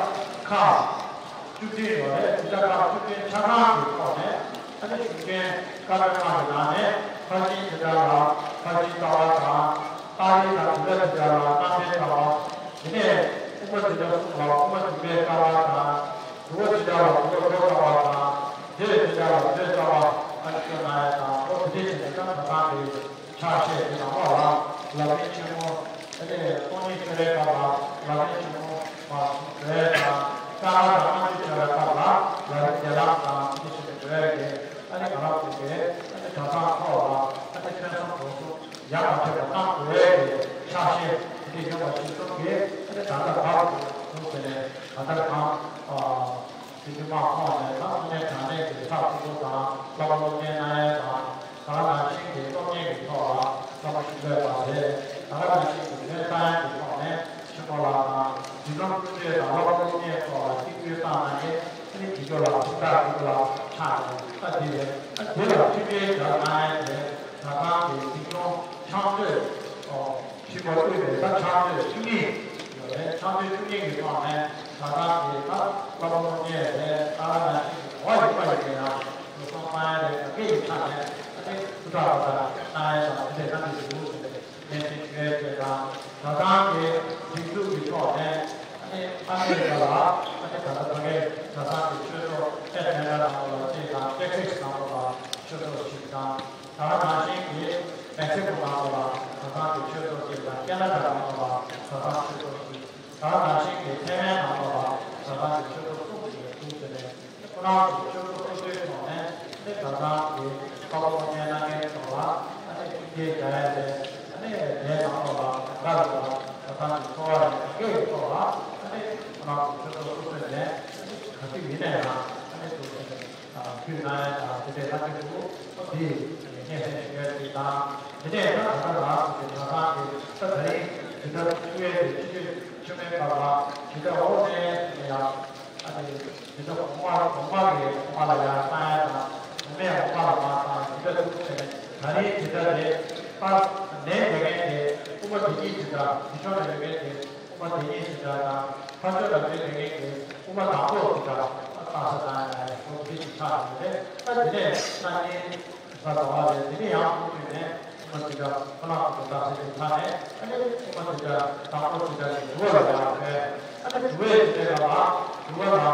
ཁག་བཅུ་བདུན་ཡོད་རེད། འཛིན་གྲྭ་ཁག་བཅུ་བདུན་ཆ་ཚང་གི་ཐོག་ནས། ཨ་ནི་གཞུང་ཆེན་བཀའ་པོད་ལྔ་གི་ནང་ནས་ཕར་ཕྱིན་འཛིན་གྲྭ་ལ་ཕར་ཕྱིན་ལྟ་བ་དང་། ཏཱ་ལའི་དང་དུས་འདའ་འཛིན་གྲྭ་ལ་རྣམ་འགྲེལ་ལྟ་བ། དེ་ནས་དབུ་མ་འཛིན་གྲྭ་གསུམ་ལ་དབུ་མ་འཇུག་པའི་ལྟ་བ་དང་། དྲུག་པ་འཛིན་གྲྭ་ལ་དྲུག་པ་སྒྲོ་ལྟ་བ་དང་། བརྒྱད་པའི་འཛིན་གྲྭ་ལ་བརྒྱད་ལྟ་བ། ཨ་ནི་སྐྱོན་གནང་ཡ་དང་། ཨོ་དེ་འདྲས་བྱས་ནས་ད་གྲྭ་ཚང་གི་ཕྱག་བཞེས་ཀྱི་ནང་ལོགས་ལ་ལམ་རིམ་ཆེན་མོ། ཨ་ནི་སྟོང་ཉིད་ཆོས་རའི་སྐབས་ལ་ལམ་རིམ་ཆེན་མོ་མར་གསུངས་བྱས་དང་། དཀར་ནག་དང་སྔ་ཕྱི་ཆོས་རའི་སྐབས་ལ་ལམ་རིམ་བརྒྱད་ལམ་དང་། དེ་འདྲས་བྱས་ནས་འགྲོ་ཡ་གི། ཨ་ནི་ང་རང་ཚོ་གི་ཨ་ནི་གྲྭ་ཚང་ཐོག་ལ་ཨ་ནི་ཐོན་བསམ་སྒྲུབ་གསུམ་ཡར་མར་ཐོན་པ་གནང་དགོས་ཡ་གི་ཕྱག་བཞེས་དེ་འདྲས་ཡོད་པ་གཞིར་བཟུང་གིས། ཨ་ནི་ད་ལྟ་བར་དུ་འདུག་ཟེར་ནས། ད་ལྟ་གང་ཨ། སྤྱི་འཐུས་དམངས་ཁོངས་ནས་ད་དངོས་གནས་དྲང་གནས་ཀྱི་ཕྱག་ཐུག་པོ་དང་བསླབ་པ་སློབ་གཉེར་གནང་ཡས་དང་། ད་ག་ནང་བཞིན་གྱི་སློབ་གཉེར་གྱི་ཐོག་ལ་བསམ་བློ་ཞིབ་འཇུག་དང་རེད། ད་ག་ནང་བཞིན་གྱི་ཉོན་ཚང་གི་ཐོག་ནས་ཆེན་པོ་ལགས་དང་འདི་ལམ་ཀུན་སྤྱོད་དང་བསླབ་པ་སློབ་གཉེར་ཐོག་ལ་གཅིག་གྱུར་བཏང་གནང་མཁན་ཨ་ནི་དེ་ཚོ་ལ་ཕྱག་ཐུག་པོ་ལ་ཕྱག་ཡོད། ད་འདི་རེད། ཨ་འདི་ལ་མཐུན་འབྲེལ་རྒྱག་གནང་ཡས་དེ་ད་གང་གི་འཛིན་སྐྱོང་ཕྱག་མཛོད་ཨོ། ཆེན་པོ་དབུས་པའི་ད་ཕྱག་མཛོད་བཅུ་གཉིས་ཡོད་རེད། ཕྱག་མཛོད་བཅུ་གཉིས་ཀྱི་ཐོག་ནས་ད་ལྟ་གི་ད་བསླབ་པ་སློབ་གཉེར་རེད། ད་ནང་བཞིན་གྱི་གོ་བ་ཡོད་པ་ཡིན་ན་ཡང་འགྲོ་སོང་གཏོང་ཡ་རེད། ད་གའི་ཆ་ནས་ད་ནི་ཧུར་ཐག་པ་ད་གནང་ཡ་དང་དེ་འདྲའི་གནང་གི་འདུག་ཟེར་ནས་ནན་གསེང་ཞུ་ཡ་བཅས་དང་། ད་ལྟ་གི་སྒྲིག་འཛུགས་ཀྱི་ཐོག་ནས་ད་ནི་ཨ་མི་རི་ཀ་ལ་ད་ནི་ད་ལྟ་ད་གའི་ད་ལྟ་གི་ཆོས་ཚོགས་ཨེ་ཊ་ལན་ཊ་ནང་ལོགས་ལ་བཅས་དང་ཊེག་སཱ་སི་ནང་ལོགས་ལ་ཆོས་ཚོགས་ཤིག་དང་། ད་ག་ནང་བཞིན་གྱི་མེག་སི་ཀོ་ནང་ལོགས་ལ་ད་ལྟ་གི་ཆོས་ཚོགས་ཤིག་དང་། ཁེ་ན་ཌ་ནང་ལོགས་ལ་ད་ལྟ་ཆོས་ཚོགས་ཤིག་ད་ག་ནང་བཞིན་གྱི་ཐའེ་ཝན་ནང་ལོགས་ལ་ད་ལྟ་གི་ཆོས་ཚོགས་གསུམ་ཞིག་ཡོད་འདུག་ཟེར་ནས། ཁོ་རང་ཚོ་ཆོས་ཚོགས་སོ་སོའི་ཐོག་ནས་ཨ་ནི་ད་ལྟ་གི་བསླབ་པ་སློབ་གཉེར་གནང་མཁན་ཚོ་ལ་ཨ་ནི་མཐུན་རྐྱེན་སྦྱར་ཡ་རེད། ཨ་ནི་དེའི་ནང་ལོགས་ལ་ད་ལྟ་ལོགས་ལ་ད་ལྟ་གི་འཚོ་བ་རེད། དེའི་ཐོག་ལ་ཨ་ནི་ཁོ་རང་ཚོ་ཆོས་ཚོགས་སོ་སོ་ནས་ཨ་ནི་ག་དུས་ཡིན་ན་ཡང་ཨ་ནི་འདུག་ཟེར་ནས། ཕུལ་གནང་ཡ་དང་དེ་འདྲའི་ལྷ་ཆོས་ཀྱི་ཨོ་དེ་སྙན་སེང་ཞུ་ཡ་ཅིག་དང་། དེ་ནས་ད་ད་ལྟ་ལ་དེ་ད་ཐང་གི་ད་ད་རིང་དེ་ལྟར་ཐུག་ཡས་དེ་སྤྱི་སྤྱོད་ཆོས་མེད་པ་ལ་དེ་ལྟར་འོ་ནས་ཡང་ཨ་ནི་དེ་ལྟར་གོང་མ་གོང་མ་གི་གོང་མ་ལ་ཡང་བཏང་ཡ་དང་། གོང་མས་གོང་མ་ལ་མར་བཏང་ཡ་དེ་ལྟར་ཐུག་ནས་ད་རིང་དེ་ལྟར་དེ་ད་ནས་དེ་ངན་དེ་དབུ་མ་དེ་ཉིད་དེ་དང་དེ་ཕྱོགས་ནས་ཡོད་མཁན་དེ། དབུ་མ་དེ་ཉིད་ཞེས་བྱ་དང་། ཕར་ཕྱོགས་ལ་འདུས་པའི་ངེས་ཀྱི་དབུ་མ་དང་པོ་ཞེས་བྱ་བཏགས་ས་དང་ཡང་ཡང་ཁོ་དེ་ཞིག་ཆགས་ཡོད་རེད། ད་དེ་ནས་སང་ཉིན་གཟའ་ཟླ་བ་རེད། དེ་ནས་ཡང་ཁོང་ཚོས་ནས་དབུ་མ་དེ་འདྲ་ཁོ་ན་ཁོ་ཚོ་བཏགས་ས་ཞིག་ཆགས་ནས། ཨ་ནི་དབུ་མ་དེ་འདྲ་དང་པོ་དེ་འདྲ་ཞིག་འགྲོ་བ་ལ་ཡང་རེད། ཨ་ནི་འགྲོ་བའི་དེ་འདྲ་ལ་འགྲོ་བ་ལ་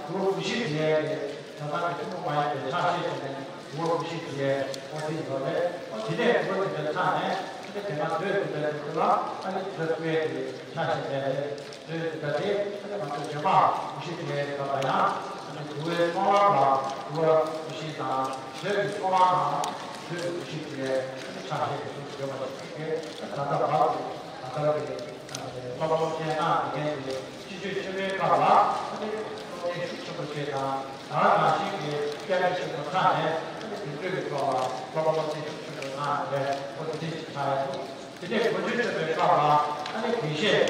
འགྲོ་བ་དགུ་བཞི་དེ་ཡས་ཀྱི་ད་ལྟ་གི་ཐུན་མོང་མ་ཡིན་པའི་ཆ་ཤས་ཤིག་ནས་འགྲོ་བ་དགུ་བཞི་དེ་ཡས་ཨོ་དེ་ཡོད་རེད། ཨོ་དེ་ནས་འགྲོ་བ་དེ་འདྲ་ཆགས་ནས། ཨ་ནི་དེ་སྔ་བོད་དེ་འདྲ་ཞིག་ལ་ཨ་ནི་དེ་འདྲ་ཐུག་ཡས་ཀྱི་ཆ་ཤས་མེད་རེད། བོད་དེ་འདྲ་དེ་ཨ་ནི་ང་ཚོ་རྗེས་མ་གོམས་གཤིས་དེ་ཡས་སྐབས་ལ་ཡང་ཨ་ནི་འགྲོ་བའི་ཚོགས་ལམ་ལ་འགྲོ་བ་གོམས་གཤིས་དང་། བོད་ཀྱི་ཚོགས་ལམ་ནང་བོད་ཀྱི་གོམས་གཤིས་དེ་ཡས་ཨ་ནི་ཆ་ཤས་དེ་ཚོ་ཡོད་པ་ཞིག་གིས། ད་ལྟ་བར་དུ་ད་ལྟ་གི་བསླབ་པ་སློབ་གཉེར་གནང་བསྡད་མཁན་དེ་སྤྱི་སྤྱོད་ཆོས་མེད་ཁག་ལ་ཨ་ནི་སློབ་གཉེར་ཤུགས་ཆེན་པོ་བྱས་དང་། ད་ག་ནང་བཞིན་གྱི་བསྐྱར་ཞིབ་ཆེན་པོ་ཚར་ནས་ཨ་ནི་དེ་འདྲ་གི་ཐོག་ལ་བསླབ་པ་སློབ་གཉེར་ཤུགས་ཆེན་པོ་གནང་ཡོད་པས་ཁོ་དེ་འདྲ་ཞིག་ཆགས་ཡོད་འདུག་དེ་ནས་གོ་རྒྱུ་ཆོད་པའི་སྐབས་ལ་ཨ་ནི་དགེ་བཤེས་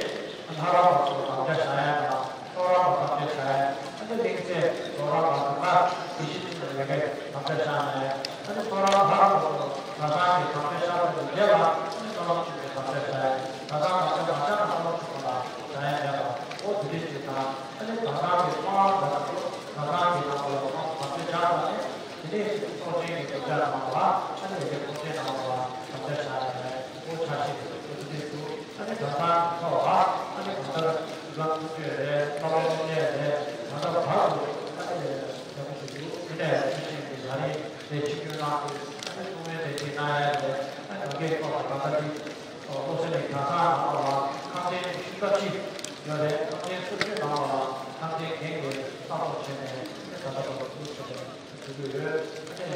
ལྷ་རམས་པ་ཚོ་དམ་བཅའ་བཞག་ཡ་དང་། ཚོགས་རམས་པ་དམ་བཅའ་བཞག་ཡ། ཨ་ནི་གླིང་ཚན་ཚོགས་རམས་པ་དང་དགེ་བཤེས་ཚོ་ལས་ཀའི་དམ་བཅའ་བཞག་ནས། ཨ་ནི་ཚོགས་རམས་ལྷ་རམས་པ་ཚོ་ད་ཐང་གི་དམ་བཅའ་བཞག་པ་དང་འབྲེལ་ལ་ཨ་ནི་ཚོགས་རམས་ཆེན་པོའི་དམ་བཅའ་བཞག་ཡ། ད་ཐང་དམ་བཅའ་མ་བཞག་ན་ཚོགས་རམས་ཆེན་པོ་ལ་བཞག་ཡ་མེད་པ། ཨོ་དེ་འདྲ་ཞིག་དང་། ཨ་ནི་ད་ཐང་གི་ཚོགས་རམས་པ་ཚོ་ད་ཐང་གི་ནང་ལ་ཚོགས་རམས་དམ་བཅའ་བཞག་པ་ནི། དེ་ནས་ཚོགས་ཆེན་གྱི་གྲོས་འཆར་ནང་ལ་ཨ་ནི་ཡི་གེ་ཚོགས་ཆེན་ནང་ལ་དམ་བཅའ་བཞག་ཡོད་པས། ཨོ་ཆ་ཤས་དེ་ཚོ་དེ་ཚོ་ཨ་ནི་ད་ལྟ་ཐོག་ལ་ཨ་ནི་གང་ལྟར་སྒྲིག་ལམ་ཐུགས་སྤྲོད་རེད། བསླབ་པ་སློབ་གཉེར་རེད། ད་ལྟ་བར་དུ་ཨ་ནི་ཡག་པོ་ཞིག་འདུག་དེ་ནས་ཐུགས་ཆེན་གྱི་ད་རིང་དེ་ཆིབས་བསྒྱུར་གནང་དུས་ཨ་ནི་ཐུགས་སྨོན་དེ་ཅིག་གནང་ཡ་རེད། ཨ་ནི་ང་གའི་ཐོག་ལ་ད་ལྟ་འདི་སློབ་གསོ་ནས་གྲྭ་ཚང་ནང་ལོགས་ལ་ཁང་ཚན་ཉི་ཤུ་རྩ་གཅིག་ཡོད་རེད། ཁང་ཚན་སོ་བཅུ་ནང་ལོགས་ལ་ཁང་ཚན་རྒན་གྱིས་གསར་གཏོད་བྱས་ནས་ཨ་ནི་ད་ལྟ་བར་དུ་ཐུགས་ཆེན་ཞུ་གི་ཡོད། ཨ་ནི་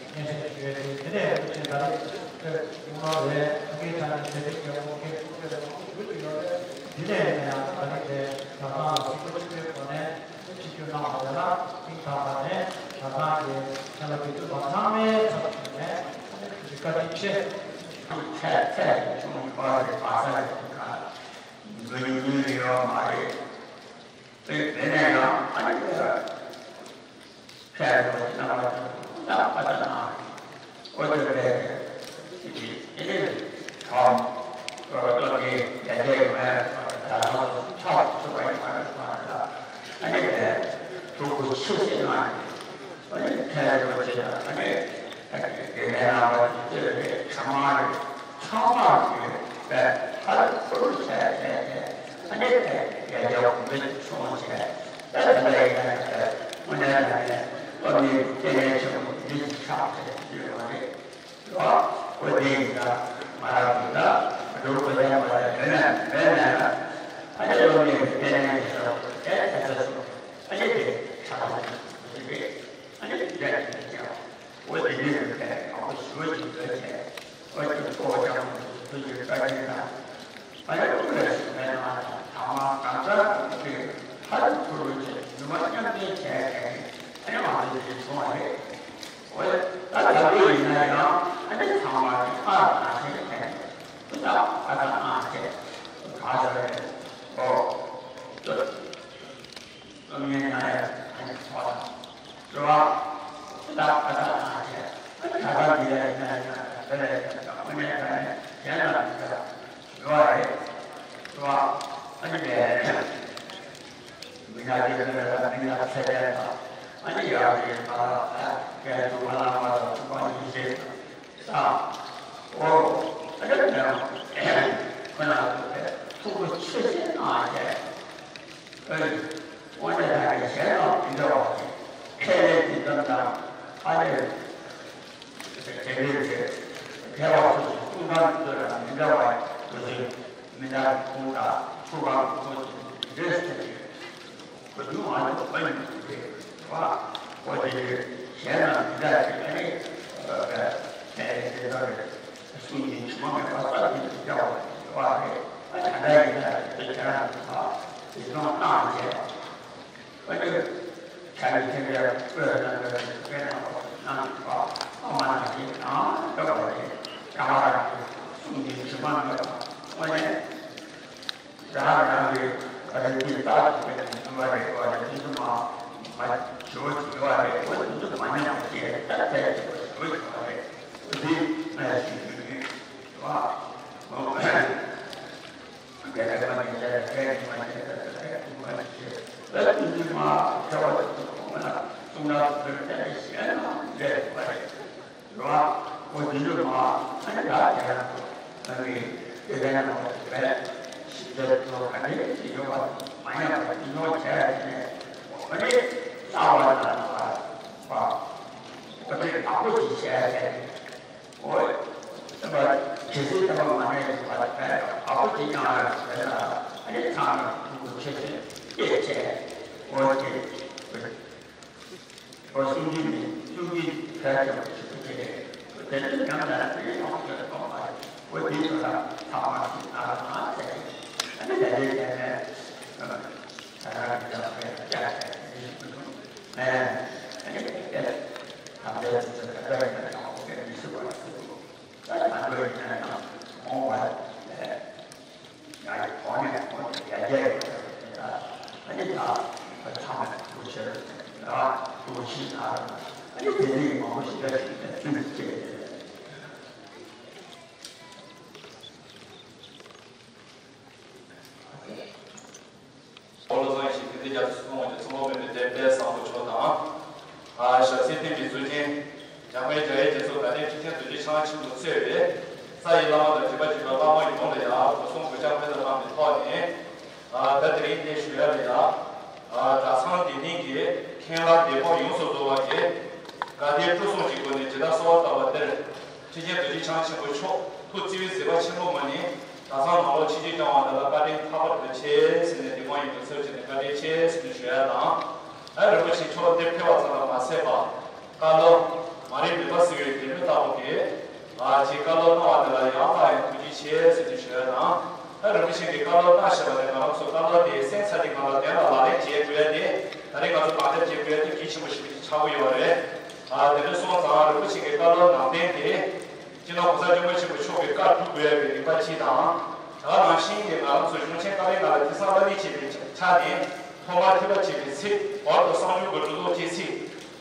སྙན་སེང་ཞུ་ཡས་དེ། དེ་ནས་ཐུགས་ཆེན་ད་རེས་ཁྱོད་ཡོང་གནང་རེད། ཨ་ཁའི་ཆ་ནས་དེ་རིང་རྒྱལ་མོ་ཁའི་ཐུགས་རེ་མང་པོ་ཞུ་གི་ཡོད་རེད། དེ་ནས་ཡིན་ན་ཡང་ད་རེས་དེ་གྲྭ་ཚང་ལ་གཟིགས་སྐོར་ཆེན་པོའི་སྒོ་ནས་ཨ་ནི་ཆིབས་བསྒྱུར་གནང་བ་དེ་ལ་སྙིང་ཐག་པ་ནས་གྲྭ་ཚང་གི་ཁྱེད་ལ་དགེ་ཕྲུག་པ་ཚང་མའི་ཚབ་ཞུས་ནས་ཨ་ནི་ཐུགས་རྗེ་བཀའ་དྲིན་ཆེ། ཚད་ཚད་ཆུང་བ་རེད། བ་ས་རེད། འགྲོ་ཉུང་ཉུང་ཡོད་མ་རེད། དེ་དེ་ནས་ཡང་ཨ་ནི་ཕྲད་རོགས་གནང་བ་དང་པ་ད་ན་ཨོ་ཅོ་རེད། དེ་དེ་ནས་ཁོང་རོགས་ཀྱི་རྒྱ་རྒྱ་ཡོད་མེད་ད་ལོ་ཆོག་ཆོག་པ་ཡིན་མ་རེད། ཨ་ནི་དེ་ཕྲུ་གུ་ཆུ་ཟིན་མ་རེད། ཨ་ནི་ཕྲད་རོགས་བྱེད་ན་ཨ་ནི། དེ་ནས་ནང་པ་དེ་ཚོས་རེད། ཚང་མ་རེད། ཚང་མ་རེད་པས་ཧ་ལས་པོ་རུ་བྱས་བྱས་ཏེ་ཨ་ནི་དེ་ཡ་ཡ་གོང་འཕེལ་སོང་བྱས། ད་དེ་འདྲ་ཡིན་ན་དེ་དངོས་གནས་དྲང་གནས་སློབ་གཉེར་གྱི་ལྟེ་གནས་ཆེན་པོ་འདི་ཞིག་ཆགས་བྱས་ཡོད་པ་རེད། རོ་ཨོ་དེ་ཡིན་ད་མ་རབས་ཡིན་ད་སྒྲུབ་པ་ཡང་མ་རེད། དེ་ནས་དེ་ནས་ཨ་ནི་སློབ་གཉེར་གྱི་ལྟེ་གནས་ཀྱི་ཞབས་ཏོག་དེ་དེ་ཚོ་སོང་ཨ་ནི་དེ་ཆགས་བྱས་ཡོད་རེད། ཨ་ནི་དེ་འདྲ་ཡིན་ཀྱང་། འོ་དེ་འདྲ་ཡིན་པས་མང་པོ་ཞུ་བ་ཅིག་ཡོད་ཅེས། འོ་དེ་ཚོ་ཅང་མི་ཞུ་རྒྱུ་བཀའ་དྲིན་དང་། ང་ཡང་ཀུན་ལ་ཞུ་བའི་ནང་དང་མ་གང་ཟག་ཀུན་གྱིས་ཧ་ལས་པོ་རུ་ཆེ་ནུས་པ་མཉམ་འདེགས་བྱས་ཏེ་ ཡང་ཨ་ནི་ཚང་མ་གི་ཨ་ལ་ཨ་ཞེས་བྱས་ནས་ཨུ་ད་ཨ་ད་ཨ་ཞེས་ག་ཟེར་རེད། ཨོ། སློབ་གཉེར་གནང་ཡ་ཨ་ནི་ཚོགས་དང་། རེད་བ། ཨུ་ད་ཨ་ད་ཨ་ཞེས་ཨ་ནི་ད་ལྟ་འདི་ལ་ཡིན་ན་ཡིན་ན་དེ་ལ་ཡིན་ན་དངོས་གནས་དྲང་གནས་གཞན་ལ་མི་འདྲ་བ་ཡོད་རེད། རེད་བ། ཨ་ནི་ལས། མི་སྣ་དེ་ཚོ་ལ་མི་སྣ་ཚད་ལྡན་དང་། ཨ་ནི་ཡག་གི་ཡོད་པ། ཨ། རྒན་དུ་མ་ལ་མ་དང་ཐུག་པ་ཡིན་ཞེས་དང་། ཨོ། ཨ་ནི་ཁོ་ན་ཁོ་ན་ཐུག་པ་ཆེ་ཆེ་གནང་བྱས། ཨེ། དངོས་གནས་ད་གི་གཞན་དང་མི་འདྲ་བ་ཞིག་ཁས་ལེན་གྱི་གཏམ་དང་། ཨ་ནི། དེ་འདྲའི་ཚེ། མཁས་པ་སོ་སོའི་གསུང་སྟངས་ཚོ་ལ་མི་འདྲ་བ་ཡོད་ཚུལ། མི་སྣ་ཁོང་དང་ཚུལ་ཁང་ཁོང་ཚོ་འདྲེས་ཏེ། གོ་རྒྱུ་མ་གཏོགས་དཔེ་མི་སྲིད་པ། འོ་དེ་གཞན་ལ་མི་འདྲ་ཞིག་ཨ་ནི། དེ་ལྟར་གསུང་གི་ཇི་མ་མེད་པ་ས་ལ་མི་འདྲ་བ་ཡོད་པ་རེད། ད་ལྟ་ཡིན་ན་དེ་ཁྱེད་རང་ཚོ་དེ་ཚོ་བཏང་བྱས། ཨ་ནི། ཆ་ནི་ཁྱེད་ཀྱི་དཔེ་ལ་ན་དཔེ་ན་ཁོ་ན་ཁོ་ཨ་མ་ན་ཞིག་ནང་སྐབས་ལ་ནི་ཀ་མ་ར་གསུང་གི་ཇི་མ་མེད་པ་དངོས་གནས་རང་རང་གི་རིགས་ཀྱི་རྟགས་ཀྱི་དཔེ་ནི་ཐུབ་པ་རེད། བ་རེད། དེ་ཚོ་མ་མ་ཞུ་བ་ཞུ་བ་རེད། འོ་དེ་ཚོ་མ་ཉམས་པ་ཞིག་རེད། ད་ཚད་ཀྱི་ཞུ་བ་ཞུ་བ་རེད། འོ་དེ་ང་ཞུ་རྒྱུ་ཡོད་བ། དེ་ལས་མ་ཉེས་ལས་ལས་མ་ཉེས་ལས་ལས་མ་ཉེས། ལས་དུས་མ་ཁྱབ་པ་དུས་གོང་ལ་གསུང་ན་བོད་ལས་གཞན་ལ་ལས་མ་རེད། རོ། འོ་དེ་འདྲ་མ་ཨ་ནི་ཡ་དེ་ལ་ང་གི་དེ་ལས་ན་བོད་ཞིབ་ཕྲ་ཚོ་ག་འདྲས་ཞིག་ཡོད་པ་མ་ཉམས་པ་དེ་ཉོ་བྱས་ནས་འོ་ཨ་ནི་རྩ་བ་ལ་ལ་བ་འོ་དེ་དག་པོ་ཞིག་བྱས་བྱས། འོ། སེམས་པ་ཇི་སྲིད་སེམས་པ་མ་གནས་པར་བས་ཨ་ཁུ་དེ་ཀྱང་ཡང་ཟེར་ལ་ཨ་ནི་ཚང་མ་ཐུགས་ཁུར་ཆེ་ཆེ་བསྐྱེད་བྱས། འོ་དེ། འོ་སེམས་ཅན་ནི་སུ་གིས་ཕལ་ཆེ་བ་ཞིག་ཏུ་སྐྱེ་དེ་ནི་ཉམས་ལ་དེ་ཡང་ཁྱོད་གཏོང་བ་རེད། འོ་དེ་ཚོ་ལ་ཚང་མ་ཞིག་ཨ་མ་ཟེར་ཨ་ནི་ད་རེས་བྱས་ནས། ད་རང་གི་ལག་པས་བཅག་བྱས་ནས་ཞིག་ཏུ་ཨ་ནི་ཐམས་ཅད་ཚོ་ད་ལྟ་ཡིན་ན་ཡང་འོ་སྐད་མི་སྲིད་པ་ཞིག་ཏུ། ད་ང་ཚོ་ཡིན་ན་ཡང་མོ་བ་ལས་ང་ཡི་གོང་ནས་མོ་དེ་ཡ་རྒྱལ་ཡོད་པ་དེ་ལ་ཨ་ནི་ད་ཚང་མས་ཐུགས་ཆེར་ལ་ཐུགས་ཆེ་ན་ཨ་ནི་དེ་རིང་མང་པོ་ཞིག་ལ་ཞིག་ནས་ཚུལ་སྐྱེས། བློ་བཟང་ཡེ་ཤེས་དགེ་ལྡན་རྒྱ་མཚོ་གསུང་བ་ཀྱི་ཚོགས་མེད་པའི་དེབ་དཔལ་བཟང་པོ་མཆོག་དང་། ཨ། ཞབས་སེན་བསྟན་པའི་གཙུག་རྒྱན། འཇམ་དཔལ་རྒྱ་ཡེ་རྒྱ་མཚོ་དགའ་ལྡན་ཁྲི་ཆེན་རྡོ་རྗེ་འཆང་ཆེན་པོ་གཙོས་པའི་རྩ་ཡི་བླ་མ་དང་བྱེ་བ་བྱེ་བའི་བླ་མ་ཡོངས་ལ་ཡང་སྒོ་གསུམ་གུས་ཕྱག་སྨོན་ལམ་གནང་བའི་ཐོག་ནས། ཨ། ད་དེ་རིང་འདི་ཞུ་ཡ་ལ་ཡ། ཨ། གྲྭ་ཚང་འདི་ནང་གི་མཁན་བླ་སྡེ་དཔོན་ཡོངས་སུ་རྫོགས་པ་གིས་དགའ་ལྡན་སྤྲོ་གསུམ་གྱི་སྒོ་ནས་ཇི་ལྟར་གསོལ་བ་བཏབ་པ་དེར། ཁྲི་ཆེན་རྡོ་རྗེ་འཆང་ཆེན་པོ་མཆོག་ཐུགས་བརྩེ་བའི་གཟིགས་པ་ཆེན་པོ་ངོས་ནས་གྲྭ་ཚང་ནང་ལོགས་ཆིབས་བསྒྱུར་བསྐྱངས་པ་དེ་ལ་བཀའ་དྲིན་ལྷག་པར་དུ་ཆེ་ཟེར་ནས་འདི་མ་ཡིན་པའི་ཚུལ་བྱས་ནས་བཀའ་དྲིན་ཆེ་ཟེར་ནས་ཞུ་ཡ་དང་། ཨ། རིན་པོ་ཆེ་མཆོག་འདིར་ཕེབས་པ་ཙམ་ལ་མ་ཟད་པ། བཀའ་སློབ་མ་རིག་མུན་པ་སེལ་བའི་སྒྲོན་མེ་ལྟ་བུ་གིས། ཨ། ཅིག་བཀའ་སློབ་གནང་བ་དེ་ལ་ཡང་སླར་ཡང་ཐུགས་རྗེ་ཆེ་ཟེར་ནས་ཞུ་ཡ་དང་། ཨ། རིན་པོ་ཆེ་གིས་བཀའ་སློབ་གནང་བཞིན་པ་དེ་ང་རང་ཚོ་བཀའ་སློབ་དེ་གསན་ཚར་དུས་སྒང་ལ་དོན་ལ་ལག་ལེན་བྱེད་དགོས་ཡ་དེ་ད་རེས་ང་ཚོ་དམ་བཅའ་བྱེད་དགོས་ཡ་དེ་གལ་ཆེན་པོ་ཞིག་ཆགས་ཀྱི་ཡོད་རེད། ཨ། དེ་འདྲ་སོང་ཙང་རིན་པོ་ཆེ་གི་བཀའ་སློབ་ནང་བསྟན་དེ། སྤྱི་ནོར་༸གོང་ས་༸སྐྱབས་མགོན་ཆེན་པོ་མཆོག་གི་བཀའ་སྒྲུབ་དགོས་ཡ་གི་རིམ་པ་གཅིག་དང་། དེ་ག་ནང་བཞིན་གྱི་ང་རང་ཚོ་གཞུང་ཆེན་ཏཱ་ལའི་བླ་མ་དེང་སང་བླ་མེད་ཅིག་པའི་ཆ་ནས་ཐོག་མར་ཐེག་པ་ཆེན་པོའི་ཚིག་བར་དུ་གསང་སྦྱོར་གྱི་གྲུབ་ཐོབ་ཀྱི་ཚིག་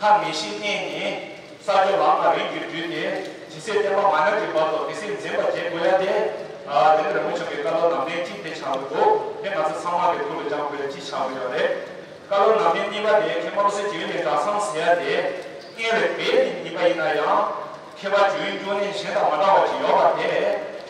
ཐ་མི་ཤིང་གནས་ནས་ས་སྐྱོང་ལམ་ལ་རིམ་གྱིས་བསྒྲིལ་ཏེ་ཇི་སྲིད་བསྟན་པ་མ་ཉམས་ཀྱི་བར་དུ་དེ་སྲིད་འཛིན་པར་བྱེད་དགོས་ཡ་དེ། ཨ། དེ་ནི་རིན་པོ་ཆེ་གི་བཀའ་སློབ་ནང་བསྟན་གཅིག་དེ་ཆགས་ཀྱི་འདུག་དེ་ང་ཚོ་ཚང་མ་གི་ཐུགས་ལ་བཅངས་དགོས་ཡ་གཅིག་ཆགས་ཀྱི་ཡོད་རེད། བཀའ་སློབ་ནང་བསྟན་གཉིས་པ་དེ་མཁན་པོ་རུ་སེ་འཇིགས་མེད་གྲྭ་ཚང་ཟེར་ཡ་དེ་སྔོན་ལ་བོད་ནས་རྙེད་པ་ཡིན་ན་ཡང་མཁས་པ་འཇུག་ཡུལ་འབྱུང་གནས་གཞན་དང་མ་འདྲ་བ་ཅིག་ཡོད་པ་དེ་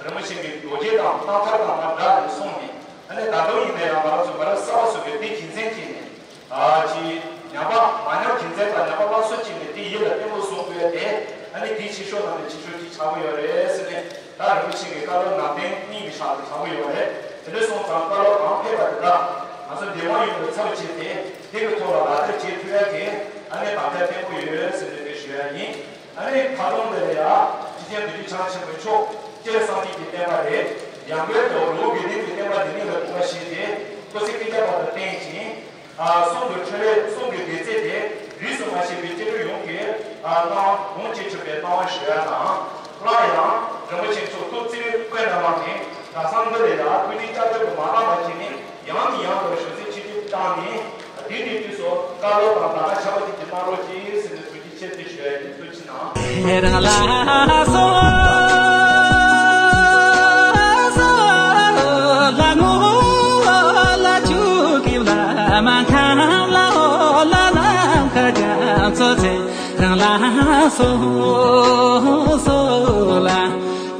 རིན་པོ་ཆེ་གིས་རྡོ་རྗེ་དང་རྟ་མཁར་དང་མ་འདྲ་ནས་གསུངས་ནས། ཨ་ནི་ད་དུང་ཡིན་ན་ཡང་ང་རང་ཚོ་མི་རབས་གསར་པ་ཚོ་གིས་དེ་རྒྱུ་མཚན་བྱས་ནས། ཨ། ཅིག་ཉམས་པ་མ་ཉམས་རྒྱུ་མཚན་དང་ཉམས་པ་སླར་གསོ་བྱས་ནས་དེ་ཡིད་ལ་བརྟན་པོ་བཟུང་དགོས་ཡ་དེ། ཨ་ནི་དེའི་ཕྱི་ཤོག་ནང་ནས་ཕྱི་ཤོག་ཅིག་ཆགས་ཀྱི་ཡོད་རེད་ཟེར་ནས། ད་རིན་པོ་ཆེ་གི་བཀའ་སློབ་ནང་བསྟན་གཉིས་ཀྱི་ཞལ་དུ་བཞག་གི་ཡོད་རེད། དེ་འདྲ་སོང་ཙང་བཀའ་སློབ་གང་ཕེབས་པ་དེ་དག་ང་ཚོ་འདེམས་དབང་ཡོངས་ཀྱི་ཚབ་བྱས་ཏེ་དེ་གི་ཐོག་ལ་ལག་བསྟར་བྱེད་ཐུབ་ཡ་དེ་ཨ་ནི་དམ་བཅའ་བརྟན་པོ་ཡོད་ཟེར་ནས་དེ་ཞུ་ཡ་ཡིན། ཨ་ནི་ཁ་སྟོང་འདི་ལ་ཡ་ཁྲི་ཆེན་རྡོ་རྗེ་འཆང་ཆེན་པོ་མཆོག་སྤྱིར་སངས་རྒྱས་ཀྱི་བསྟན་པ་རེད། ཡང་སྒོས་དུ་རི་བོ་དགེ་ལྡན་གྱི་བསྟན་པ་འདི་ཉིད་ལ་གོམས་པ་བཞེས་ཏེ་སྐུ་ཚེ་ཀུན་ཁྱབ་པ་དང་བརྟན་ཅིང་། ཨ། གསུང་གི་འཕྲིན་ལས་གསུང་གི་བདེ་ཚད་དེ་རིས་སུ་མ་ཆད་པའི་སྐྱེ་འགྲོ་ཡོངས་ཀྱི་ གནང་བ་གོང་ཆེ་གྲུབ་པའི་གནང་བ་ཞུ་ཡ་དང་། སླར་ཡང་རིན་པོ་ཆེ་མཆོག་ཐུགས་བརྩེ་བའི་དཔལ་ནང་ལངས་ནས་གྲྭ་ཚང་འདི་ལས་ལ་སྐུ་ཚེ་བསྐྱར་དུ་མ་ལངས་པ་བྱས་ནས་ཡང་ནས་ཡང་དུ་ཞུ་ཚིག་ཆེ་ཆེ་བཏང་ནས། དེ་ནས་དུས་སུ་བཀའ་སློབ་དང་ད་ག་ཆ་པ་ཅིག་གནང་རོགས་གྱིས་ཟེར་ནས་ཐུགས་རྗེ་ཆེ་ཞུ་ཡ་ཡིན། ཐུགས་རྗེ་ཆེ་གནང་། ཁྱེད་རང་ལ་སོགས་ལ་ངོ་ལ་ཆུ་གིས་ལ་མ་ཁམས་ལ་འོ་ལ་ནམ་མཁའ་རྒྱ་མཚོ་ཚེ་རང་ལ་སོགས་སོགས་ལ།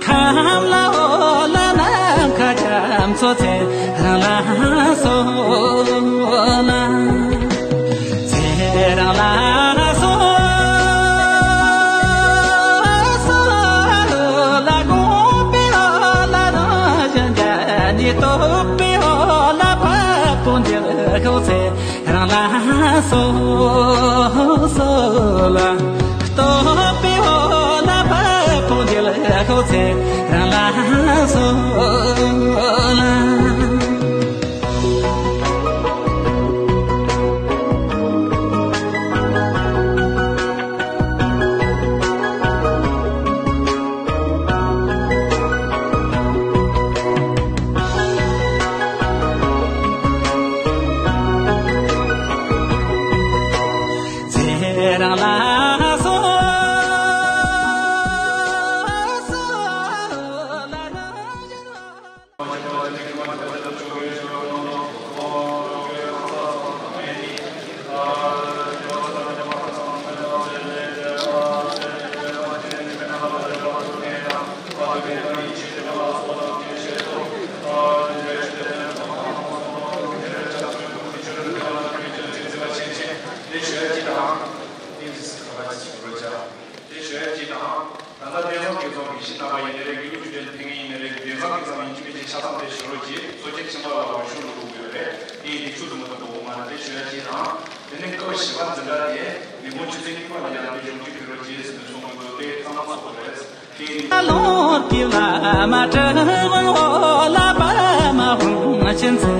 ཁམས་ལ་འོ་ལ་ནམ་མཁའ་རྒྱ་མཚོ་ཚེ་རང་ལ་སོགས་ལ། ཚེ་རང་ལ་སོགས་སོགས་ལ། དགོངས་པའི་འོ་ལ་རང་བཞིན་རྒྱ་ནི་རྟོགས་པའི་འོ་ལ་བབ་པོ་འདིར་ཤོག་ཚེ་རང་ལ་སོགས་སོགས་ལ། རྟོགས་པའི་འོ་ལ་བབ་པོ་འདིར་ཤོག་ཚེ་རང་ལ་སོགས་ལ། ཚེ་རང་ལ་སོགས་སོགས་ལ། དེ་ཞུ་ཡ་གཅིག་དང་། ད་ལྟ་དེང་སང་དེང་སང་གི་གཞི་རྣམ་པ་ཡིན་ནའི་རེད། དགེ་ལུགས་ཆོས་ལྡན་ཕེབས་མཁན་ཡིན་ནའི་རེད། དེང་སང་དེང་སང་ཡིན་གཅིག་མིན་གཅིག་ཆ་ཚང་དེ་ཞུ་རོགས་གྱིས། གཙོ་ཆེ་ཆེན་པོ་ལ་འོས་ཤོག་འགྲོ་དགོས་ཡོད་རེད། དེ་ཡིན་དེ་ཆུ་དུ་མ་དུ་འགྲོ་དགོས་མ་རེད། དེ་ཞུ་ཡ་གཅིག་དང་། དེ་ནས་སྐབས་བཞི་པ་འཛིན་གྲྭ་དེ་ཉིན་གུང་ཆུ་ཚོད་གཉིས་པ་ལ་ཡང་དེ་གཞུང་འབྲེལ་ཕེབས་རོགས་གྱིས་ཟེར་ནས་གསུང་གི་འདུག་དེ་ཚང་མ་ཚོགས་དགོས་རེད། དེ་ཡིན། ལོ་དེ་ལ་མ་དྲི་བ་འོ་ལ་པ་མ་ཧུང་ཆེན་ཚེ།